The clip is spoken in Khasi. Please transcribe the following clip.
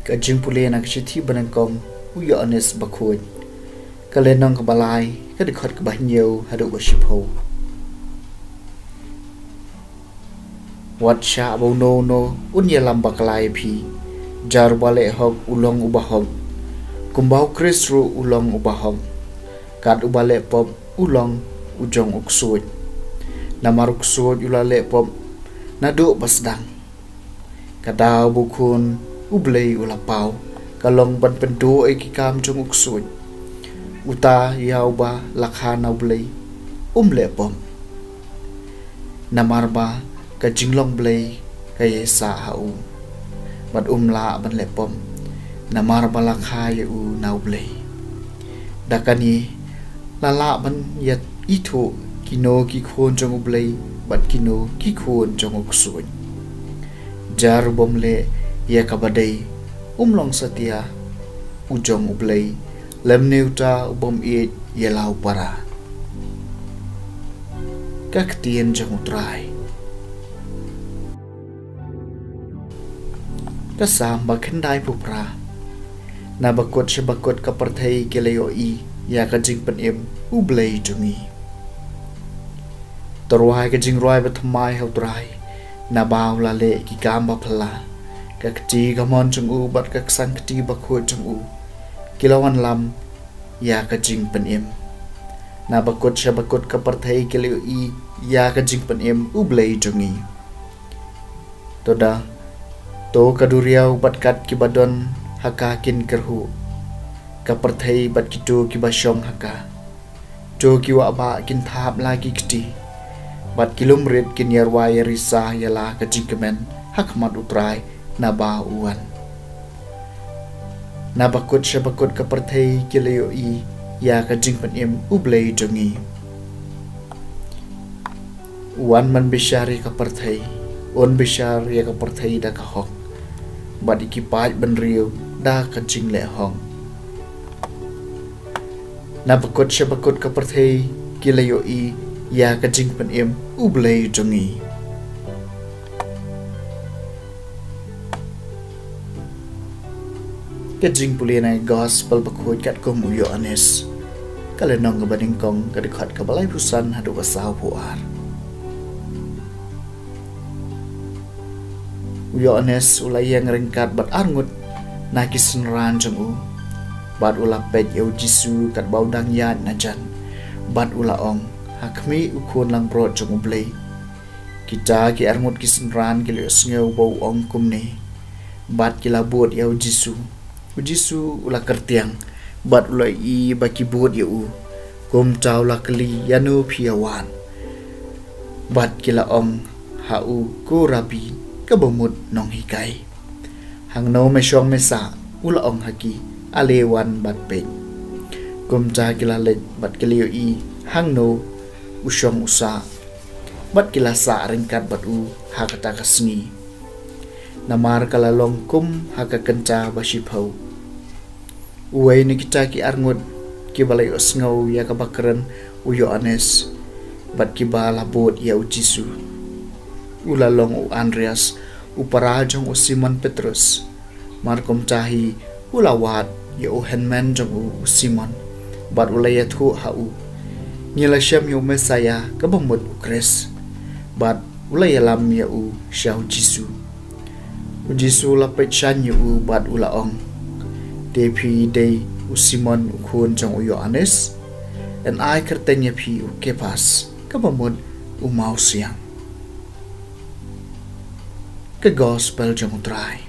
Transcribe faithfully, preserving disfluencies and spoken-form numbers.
Ka jingpule na ka shithi banyngkong u Ïoannis Bakhuid. Ka lynnong kaba lai, ka dkhot kaba hynñiew haduh ba shiphew. Wat shah ba uno uno un ïalam bakla ïa phi. Jar uba leh hok u long uba hok, kumba u Khrist ruh u long uba hok. Kat uba leh pop u long u jong u ksuid. Namar u ksuid u la leh pop naduh ba sdang. Ka daw ba u Khun u Blei u la paw, ka long ban pynduh ïa ki kam jong u ksuid. Uta ïa uba la kha na u Blei um leh pop, namar ba ka jinglong Blei ka ïaisah ha u. Bad um lah ban leh pop, namar ba la kha ïa u na u Blei. Da kane la lah ban ïa ithuh kino ki khun jong u Blei bad kino ki khun jong u ksuid. Jar u bym leh ïa kaba dei um long satia u jong u Blei, lymne uta u bym ïeit ïa la u para. Ka ktien jong u Trai. Ka Salm ba khyndai phew phra. Na bakut sha bakut ka pyrthei ki la ïohi ïa ka jingpynim u Blei jong ngi. To rwai ka jingrwai bathymmai ha u Trai, naba u la leh ki kam ba phylla. Ka kti kamon jong u bad ka ksang kti bakhuid jong u ki la wanlam ïa ka jingpynim. Na bakut sha bakut ka pyrthei ki la ïohi ïa ka jingpynim u Blei jong ngi. To da, to ka duriaw bad kat kiba don ha ka kin kyrhuh, ka pyrthei bad kito kiba shong ha ka. To ki wahbah kin thap la ki kti, bad ki lum rit kin ïarwai ïarisa ïa la ka jingkmen ha khmat u Trai naba u wan. Na bakut sha bakut ka pyrthei ki la ïohi ïa ka jingpynim u Blei jong ngi. Wan ban bishar ïa ka pyrthei, un bishar ïa ka pyrthei da ka hok, bad ïa ki paid bynriew da ka jingleh hok. Na bakut sha bakut ka pyrthei ki la ïohi ïa ka jingpynim u Blei jong ngi. Ka jingpule na ka Gospel bakhuid katkum u Ïoannis. Ka lynnong kaba nyngkong, ka dkhot kaba laiphew san haduh ba sawphew ar. U Ïoannis u la ïeng ryngkat bad arngut na ki synran jong u, bad u la peit ïa u Jisu katba u dang ïaid na jan, bad u la ong, ha khmih u Khun langbrot jong u Blei. Kita ki arngut ki synran ki la ïohsngew ba u ong kumne, bad ki la bud ïa u Jisu. U Jisu u la kyrtiang, bad u la ïohi ba ki bud ïa u. Kumta u la kylli, ïano phi ïa wad? Bad ki la ong ha u, ko Rabbi, kaba mut nonghikai. Hangno me shong me sah? U la ong ha ki, ale wan bad peit. Kumta ki la leit bad ki la ïohi hangno u shong u sah, bad ki la sah ryngkat bad u ha kata ka sngi. Namar ka la long kum ha ka kynta ba shiphew. Uwei na kita ki arngut kiba la ïohsngew ïa kaba kren u Ïoannis, bad kiba la bud ïa u Jisu, u la long u Andreas, u para jong u Simon Petrus. Mar kumta hi u la wad ïa u hynmen jong u, u Simon, bad u la ïathuh ha u, ngi la shem ïa u Messaïah kaba mut u Khrist, bad u la ïalam ïa u sha u Jisu. U Jisu u la peit shaiñ ïa u bad u la ong, te phi dei u Simon u khun jong u Ïoannis, yn ai kyrteng ïa phi u Kephas, kaba mut u mawsiang. Ka Gospel jong u Trai.